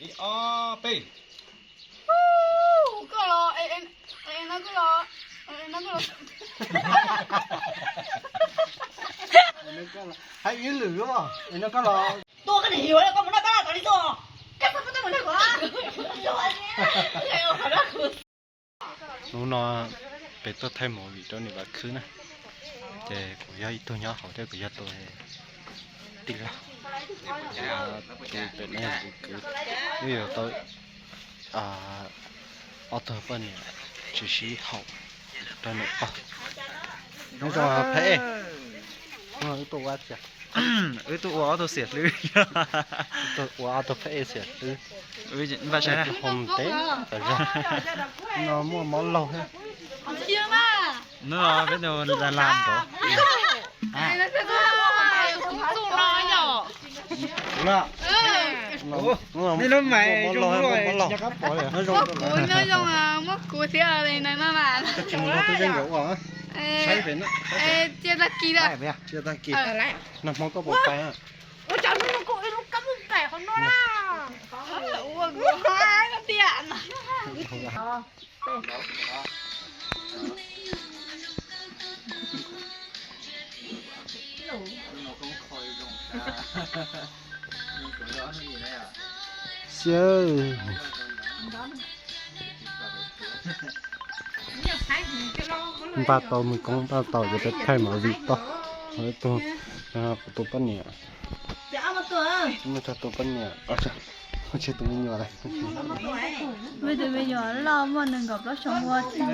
Ib, ob, peb. Koj los, no koj los, no koj los. Hais ib lwm, no koj los. Tua koj niam yus, koj mus noj pab laj tom li tuaj. Koj txhob pub tuaj mus nrog kuv. Hnub no peb tuaj thaij movie rau niam Vam Khwb na, ces kuv yog ib tug nyob hauv thiab kuv yog tus tij laug, tus pem no yog tus kwv, wb yuav tau ob tug poj niam tsis sib haum rau niam pog. Nyob zoo phab ej, wb tuaj ua tsi? Wb tuaj ua ob tug xiam hlwb. Tuaj ua ob tug phab ej xiam hlwb. Npaj saib na. Tus hau ntev tas zog. No muaj mob laug thiab. Hnub no peb tus las las nrov. Muaj mob laug, muaj mob laug. Nyob zoo, muab kuv thiab li no mas. Koj tsis mus nrog tub Yeeb nkawd ua. Saib pem na. Tsiaj tag kis lawm. Tsiaj tag kis. Nag hmo koj puas pais? Ua cas hnub no koj ua ib lub kab mub pem qhov no na? Ua tiag no. Xyov, npaj tau mus koob npaj tau ces peb thaij movie toj. Tus, kuv tus poj niam, muaj txog tus poj niam, tsis tus me nyuam lawm. Muaj tus me nyuam loj muaj nees nkaum plaub xyoo ua tsis.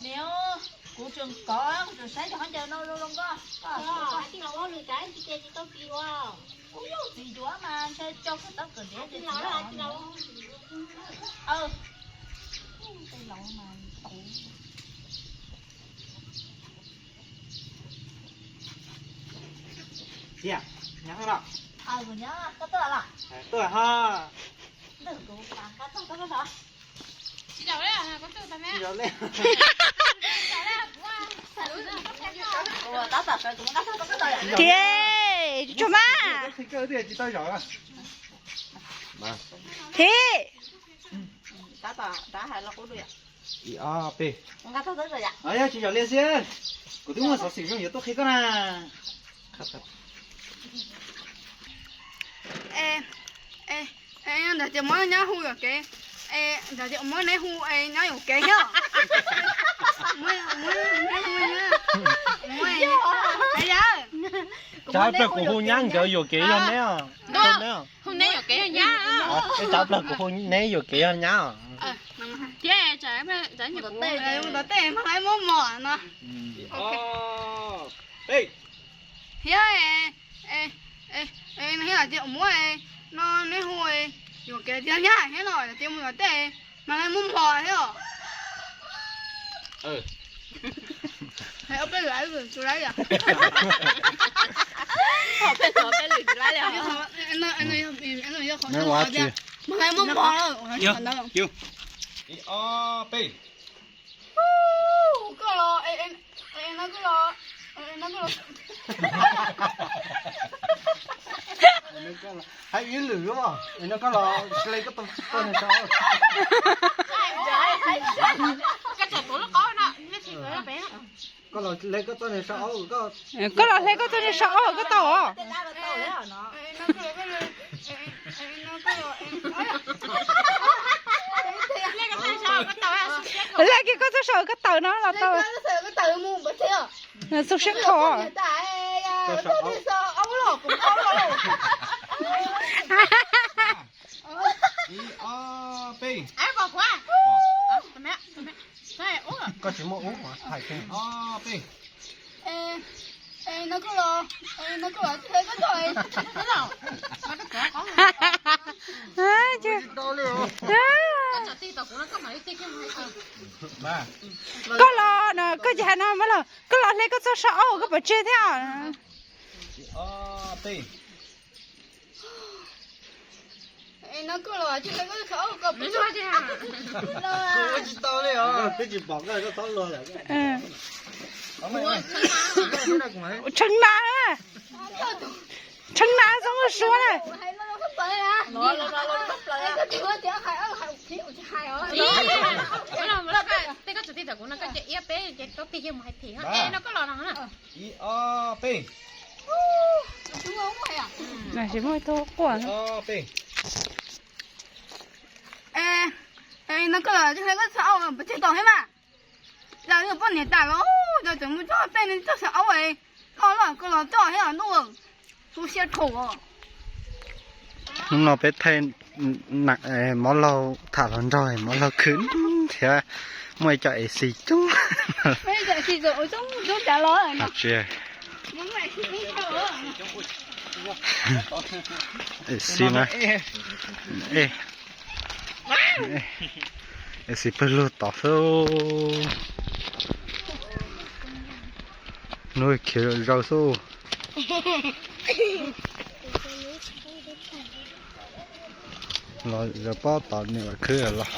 Niam, kuv tseem kov, kuv tseem saib cov khaub ncaws no zoo zoo nkauj, koj tij laug ua hauj lwm tas tsis ces tsis tau kis ua. Kuv yog txiv yuav mas ntshe coj kawm txawj kawm ntev ces txiv yuav. Tej laus mas tau. Cia, nyob los. Koj tuaj los? Tuaj ho. Ntawm kuv pas qab tog koj los. Tsis zaum li. Thiab, tsuag mas. Thiab. Ib ob peb. Yog tsis zaum li xwb, kuv twb muaj xov xwm zoo yuav tuaj qhia koj na. Nrog tias muab nyob hu yuam kev, nrog tias muab neb hu nyob yuam kev thiab. Tsav plaws kuv hu nyab nkawd yuam kev yog neb. Hu neb yuam kev yog nyab. Tsav plaws kuv hu neb yuam kev yog nyab. Thiab, mus tom tej mas muab mos no. Thiab, thiab tias muab no neb hu yuam kev tiag nyab thiab no, tias mus tom tej mas muab mos thiab. Hais ob peb lwm tus lawm yom. Hais ob peb lwm tus lawm yom. Mas muab mos. Ib ob peb. Koj los, no koj los, no koj los. Hais ib lwm, no koj los hle koj tau niag saum. Koj los hle koj tau niag saum, koj los hle koj tau niag saum koj tau os. Hle kiag koj tau saum koj tawm no los tau. Xu siab kho. Ib ob peb. Koj tsis muaj ub mas hais kiag. Ob peb. No koj los, no koj los, koj los. Koj los no, koj ces hais no mas los, koj los hle koj txoj saw aub koj pom tseg thiab. Tshee na, tshee na zoo suav na. Tej koj tsum tij tawm kuv no koj cia iab peb ces koj pig yawg mus hais phim ho. E no koj los no na. Ib ob peb. Tsis muaj ib tug quaj. Ib ob peb. No koj los koj txhaj au pov tseg tau thiab mas. Yog poj niam tas los yog tseem muaj txoj tej txoj xyaw aub loj loj koj los txoj thiab ntuj, tu siab dhau. Hnub no peb thaij mob laug tham hluas nraug, mob laug khwv thiab muaj ib co A C coob. A C na, A C pawg lug tod xwb. Hnub khiav zom zaws xwb. Los zaws pob tom niam khwb los.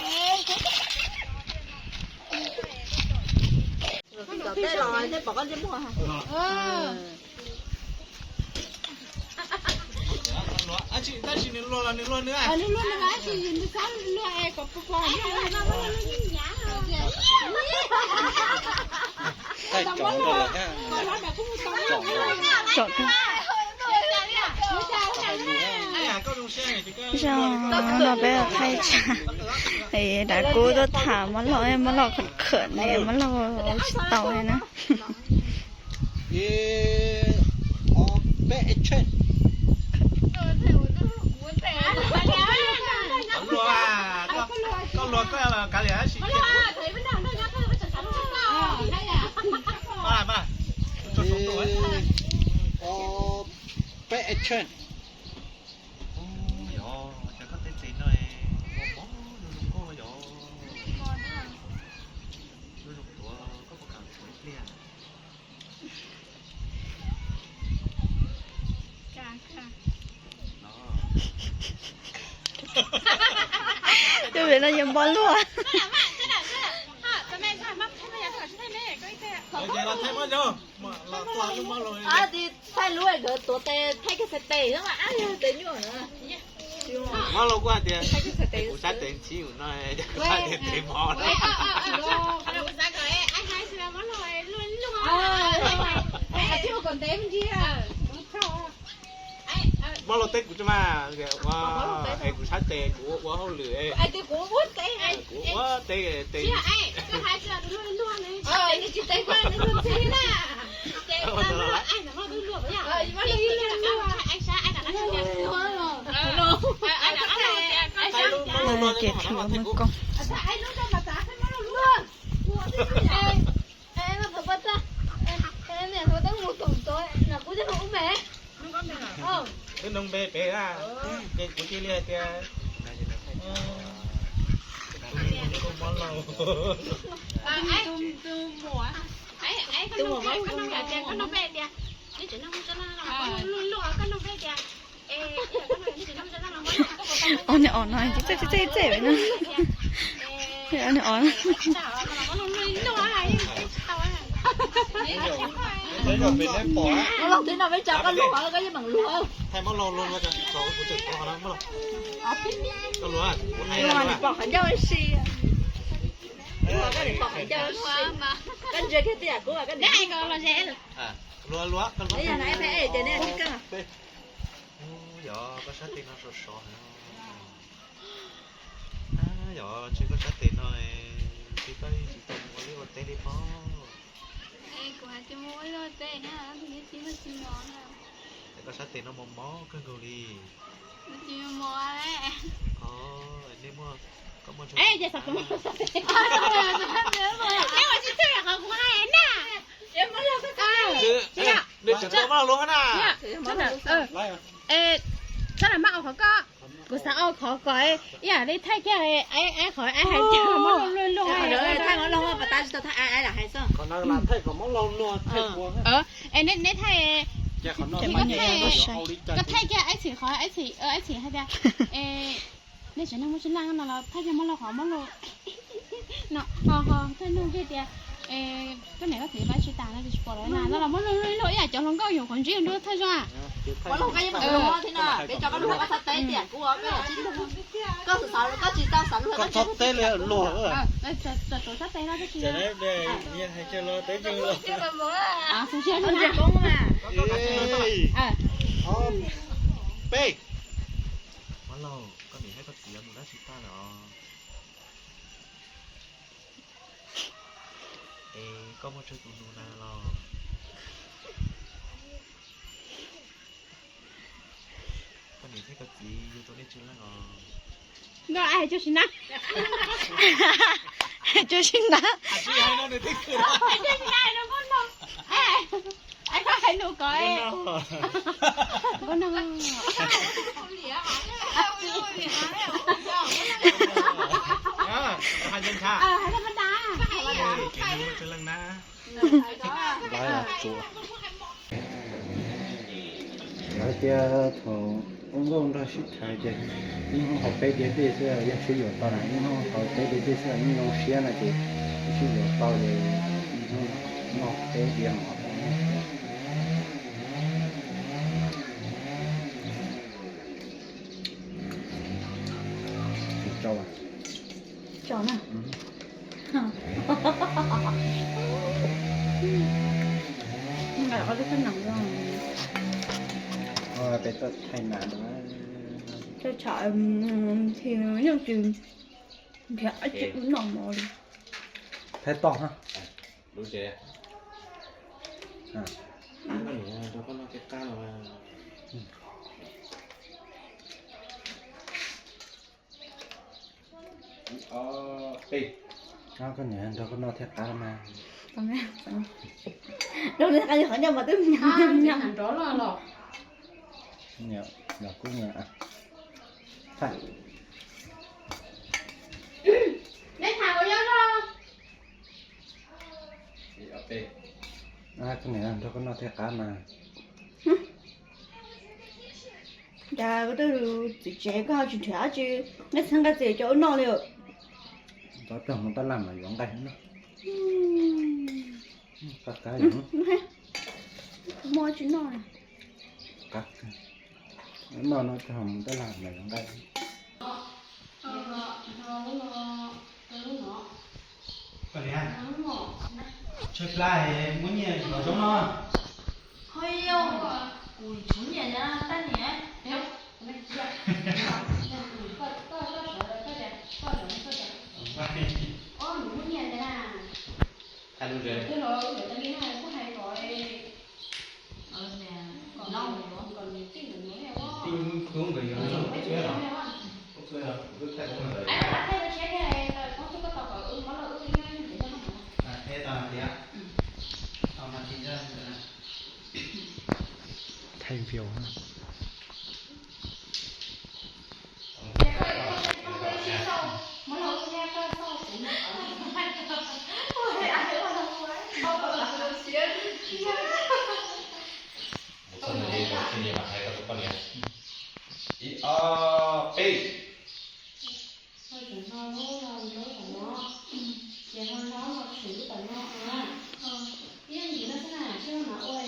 Tsom tag. Zaum no peb thaij tsam, dav kub tuaj tham mob laug, mob laug khawm khawm ne, mob laug tsis tau li na. Peb action. Yog, cas koj tej tes no mob zoo zoo nkauj yog. Zoo zoo tuav, koj puas kam tuav ib pliag? Tus vim no yog npog luaj. Thaij lub nkawd tuav tes thaij kiag txhais tes xwb mas ab yog tes nyuaj na. Mob laug kuj hais tias kuv sab tes ntshiv no, tes mob. Mob laug teb kuv tsis mas, es kuv sab tes kuv ua hauj lwm, kuv ua teb tes. Ces thim mus koom. Twb nug npe pem na, ces kuv cia li hais tias mob laug. Ob niag os no txej txej txej no. Ob niag os. Mob laug twb no peb tsa koj luag, koj yeej meem luag. Luag nws pom qhov ncauj si. Luag koj nws pom qhov ncauj si. Koj ntsia kiag tej yam kub koj nim. Yog no ib pab es ces neb sib koj. Yog koj sab tes no sov sov heev. Yog tsis koj sab tes no, tsis koj tsis tau mus ua liaj ua teb li pob. Koj sab tes no mos mos kawg nkaus li. Nej muaj, koj muaj nws tseem tau mob laug luag na. Txhob lam maj ua qhov koj, kuv xav ua qhov kom ib yam li thaij kiag qhov aib hais tias muab luag luag luag. Thaij kom muab luag luag pas tas tsis tau thaij aib aib lam hais xwb. Qhov no mas thaij kom muab luag luag thaij ua. Es neb thaij, koj thaij kiag aib txhim qhov aib txhim aib txhim hais tias, nej tsev neeg muaj tsis leej no los thaij kiag muab luag qhov muab luag no, ho ho thaij luag kiag tias koj niam koj txiv pab tsis tas no tsis pom lawm na, no los muab luag luag luag ib yam cov hluas nkauj yuav qhov ntsib nruab thawj zoo. Koj txhob teb li luag. Peb, koj niam thiab koj txiv mus dab tsi tag lawm os? Es koj muaj tsawg tus nus na los? Koj niam thiab koj txiv yug tau nej tsawg leej os? Nkauj, hais tsuag si na. Hais tsuag si na. Hais nus ko. Nkauj no. Hais thaj ma da. Lawv tias thaum ua nkauj nrog sib tham ces ib hnub haus peb diav dej xwb yeej sib yuav tau na, ib hnub haus peb diav dej xwb yeej zoo siab na ces sib yuav tau ces ib hnub noj peb diav os. Tso na. Peb tuaj thaij nas no. Thaij tsham, yeej tsis nrhiav dab tsi ua noj mov li. Thaij toj na. Koj niam nrog koj noj thiaj qab mas. Nrog li qab li qhov nyob mas twb nyob nyob nrov los los. Los kub nyob. Neb tham ua nyob zoo. Koj niam nrog koj noj thiaj qab mas. Cas koj twb txiv tsev koj ho tsis nrhiav dab tsi, nej txhawb nqa txiv cov ua noj li. Tov coj mus tab laj mas yuav nqaij no. Qab qab. Muaj tsis noj. Qab. Noj no coj mus tab laj mas yuav nqaij. Koj niam, tshaib plab muab nyiaj yuav zaub no. Ho yog kuv tshuav nyiaj na tab niam. Ob, nws muaj nyiaj ntawd na. Hais lus ntshe. Twb los yuav tas li na, kuj hais kom kom no kom niam tij ntawm no. Tij tub nkawd yuav. Ai, thaij tau tshiab thiab, thaum koj tau kom wb mov los wb nyob nyob ntev nyob no. Thaij tau tias, tau mas tsis nrog ntawd na. Thaij video. Ib, ob, peb. Ho tseem hlo lub no nraub tom no, ces ho hlo no tshwm lub tom no a. Ib yam li no xwb na, seb mam ua,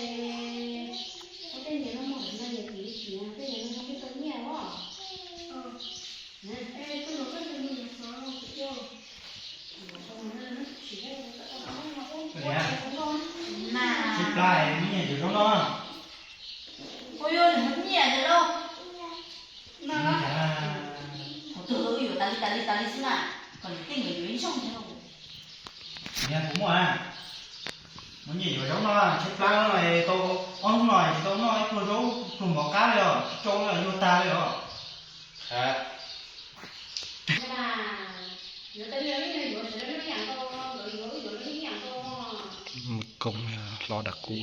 ua tej niam no mus no yog tim li tsis, tej niam no ho twb tau nyiaj os. Tsis plam muab nyiaj yuav zaub no. Ua yuav nws muab nyiaj ntawd lauj. Thaum twg yuav tas li tas li tas li xwb na, kom niam tij nkawd yuav ib zaug ntag. Niam, kuv muaj na, muab nyiaj yuav zaub no, tshaib plab no, tau ob hnub no tsis tau noj ib pluag zaub pluag mov qab li os, tsis tsau li os, yuag tag li os. Mus koom hlo dam kuv.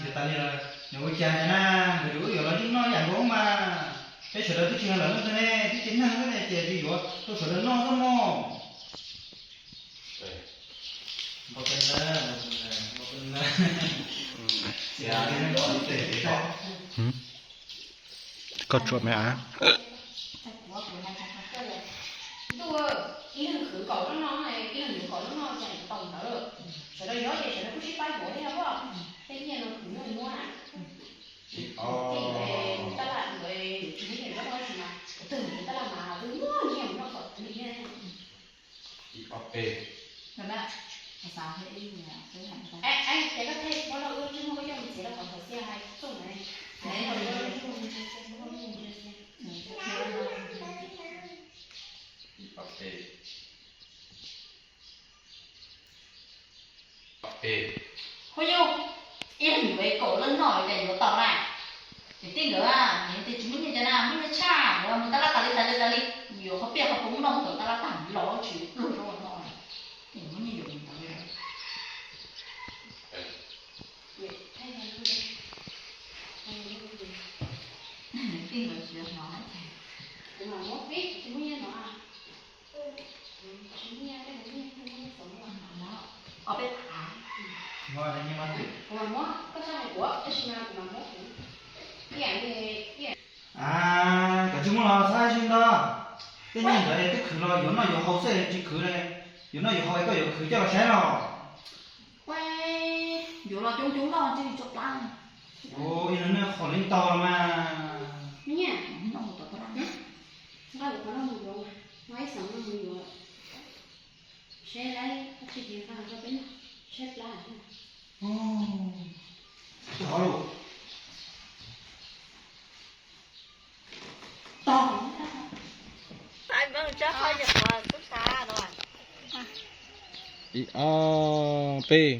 Yuav tas li lawm. Nws ua cas na, nkawd yuav los yeej noj yam nkaus mas. Peb sawv daws twb tsis yog lawv leej twg ne, twb tsis neeg xwb ne, ces tsis yuav rau sawv daws noj xwb mog. Koj tsuam me av. Ntuj, ib leeg khwv kaum lub no, ib leeg yuav kaum lub no, cas yuav tau ntawd. Sawv daws yuav ces sawv daws kuj sib pab yuav thiab os. Tej nyiaj no khwv muab muab na. Tab laj ntawd tsis muaj nyiaj yuav noj tab sis mas kuv twb mus tab laj mas twb muaj nyiaj mus noj kom twv li thiab. Ces koj thiaj muab rau wb tsis muaj koj coj mus txiav rau qhov txhia hais txooj ntawd. Huab yug, ib leeg yuav kaum leej noj cas yuav tau na. Ces tij nkawd, nws tias tsis muaj nyiaj cas na, muaj nyiaj tshaj, yuav mus tab laj tas li tas li tas li, yuav qhov pliaj qhov poob noj mus tab laj tag los tsis luag rau no. Ces muaj nyiaj yuav mus ntawd li. Tij nkawd tsis hnov hais tias, kuv mam muab pib, tsis muaj nyiaj no. Ob peb phav. Kuv mam muab, koj txhob hais kuv, tab sis mas kuv mam muab kuv. Ib yam li, ib yam. Koj tsis muab los xav tsis ntau. Tej nyiaj ntawd twb khwv los yuav noj yuav haus xwb tsis khwv li. Yuav noj yuav haus koj yuav khwv coj los saib los. Yuav los coob coob noj cia li tso plab. Ua ib no nej qhov li ntau los mas. Nyiaj. Noj mus tom plab. Nqa yuav qhov no mus yuav, nqa ib xeem no mus yuav. Seb lawv tsis nqa los rau peb noj, tshaib plab. Tsis hov lus. Ib ob peb.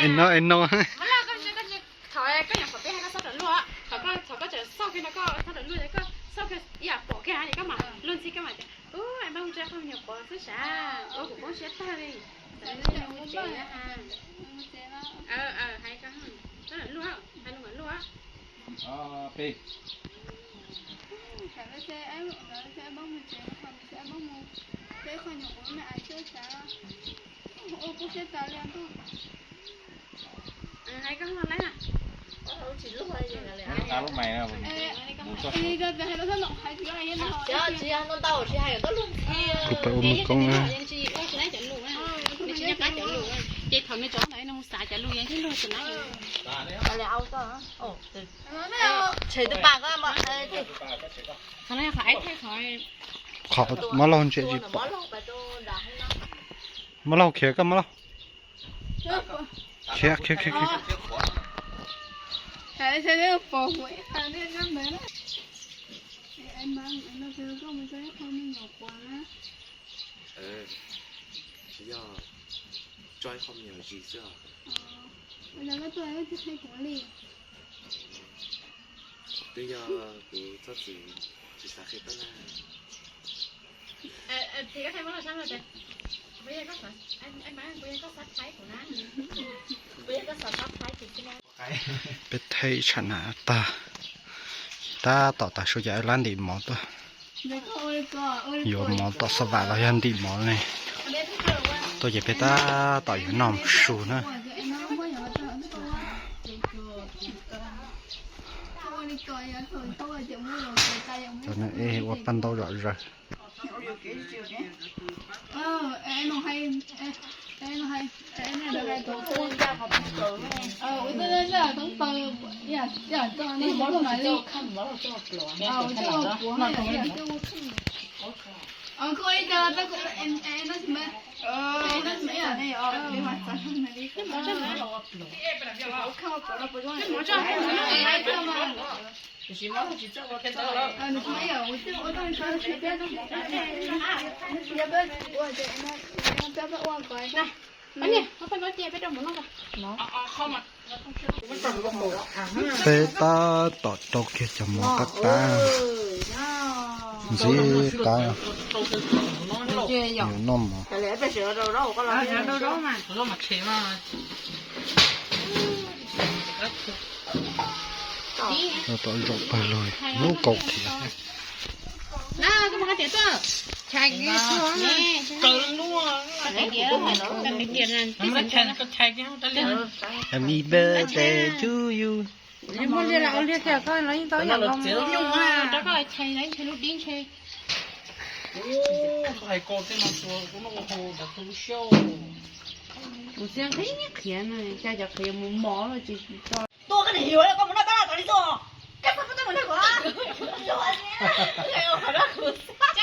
Es no es no. Thaum koj nyuam qhuav peb hais koj txhob rawm luaj, thaum koj tseem xauj kiag no koj txhob rawm luaj, koj xauj kiag ib yam pom kiag es koj mam luag ntxhi koj mam tias, ub, npaj mus tso qhov nyuam qhuav xwb sav, ua kuv poob siab tag li. Hais koj txhob rawm luaj, hais lus mam luaj. Peb. Kuv pab ua mus koob na. Ces thaum nws tso ntawd nws mus xav cov lus yeej luag tsis na. Qhov no qhov aib thaij qhov. Qhov mob laug ntsia tsis pom. Mob laug khiav koj mob laug. Khiav khiav khiav khiav. Tsis yog tso ib qho me nyuam zis xwb os. Twb yog kuv txhob txwm tsis xav qhia koj na. Peb thaij tsham na tag, tab tom tav su cas lab ntim mov tuaj. Yuav mov tom xab vam los yog ntim mov ne. Tuaj ces peb tab tom yuav noj su na. Cov neeg ua paj ntaub zom zaws. Peb tab tom rau kiag cov mov qab qab. Ntxiv qab, yuav noj mov. Noj tom zaum pawg lug, lub kaus khiav. Happy birthday to you. Muaj liaj los ua liaj tiag, koj los yeej tau ib yam nkaus. Kuv txiv qhib qhiav no, cas cov qhiav mus mov los tsis tsis tso. Tuaj koj niam yuav koj mus noj tab laj tas li xwb. Koj xav koj tab mus noj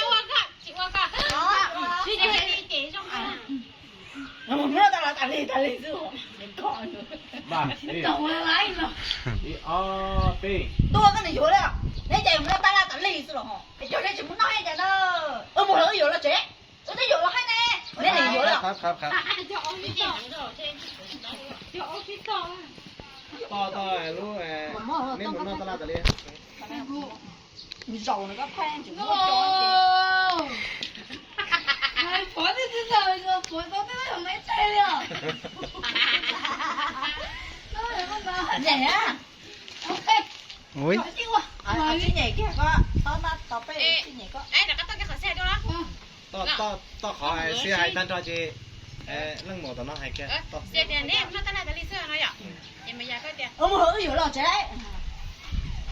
kuv. Mus noj tab laj tas li tas li xwb. Tuaj koj niam yuav li, neb cas mus noj tab laj tas li xwb los ho. Cov neb tsis mus noj ib cas na. Mus los wb yuav los tsev. Wb twb yuav los hab ne. Neb niam yuav li. Neb mus noj tab laj tas li. Zaum no koj pheej tsis muab cov. Pov twb tsis tau, pov tau twb tau me tshai li os. Nyem na. Ui. Tsis nyem kiag koj, tau mas tau peb tsis nyem koj. Toj qhov xib hais tag nrho ces leej muam tom no hais kiag. Xib hais tias neb noj tab laj tas li xwb no yom. Ces Maiv Yaj koj tias, mus wb yuav los tsev.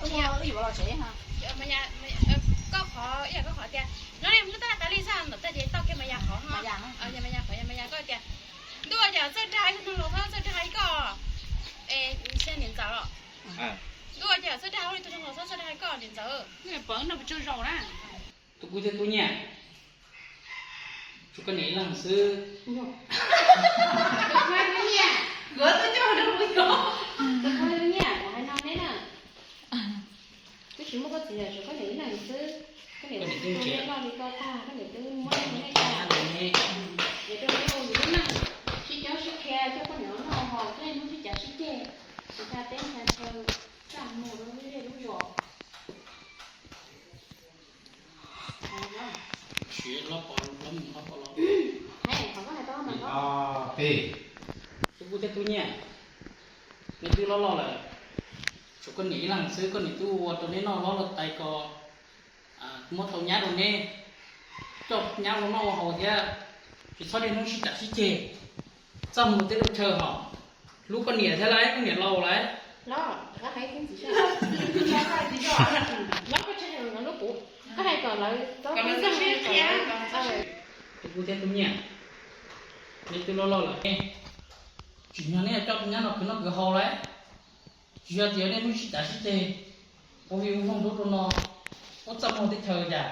Wb yuav los tsev. Koj qhov, ib yam koj qhov tias no ne, noj tab laj tas li xwb ntawm tag ces toj kiag Maiv Yaj qhov no. Maiv Yaj qhov, Maiv Yaj koj tias, ntuj, cas txawj dag ib tug neeg laus txawj dag li koj. Es niam ntxawm los, ntuj, cas txawj dag li tus neeg laus txawj dag li koj niam ntxawm. Tus kuv thiab tub Nyiaj, tsuas koj niam ib leeg xwb. Tus kuv thiab tub Nyiaj, tus kuv thiab tub Nyiaj, kuv hais no neb na, twb tsis muaj koj txiv, tsuas koj niam ib leeg xwb. Koj niam twb tsis noj li koj tag, koj niam twb muab nej tag. Ces rau nej ua yus lub neej sib cob sib qhia, coj koj niam los noj haus, thiab hnub sib cav sib ceg, tsis tsa teb tsa chaw, txaj muag rau lub zej lub zos. Tus kuv thiab tub Nyiaj, neb twb loj loj lawm, tsuas koj niam ib leeg xwb, koj niam twb ua rau neb noj hlob luaj tais ko, muab tau nyab rau neb, coj nyab los noj ua haus thiab, tsis txhob niaj hnub sib cav sib ceg, txaj muag tej lub chaw hos, hlub koj niam thiab lauj, koj niam laus lawm. Tus kuv thiab tub Nyiaj, neb twb loj loj lawm, tsim nyog neb coj tus nyab no khwv noj khwv haus lawm, tsis yog tias nej hnub sib cav sib ceg, ua vij ua voog rau rau no, ua txaj muag teb chaws cas.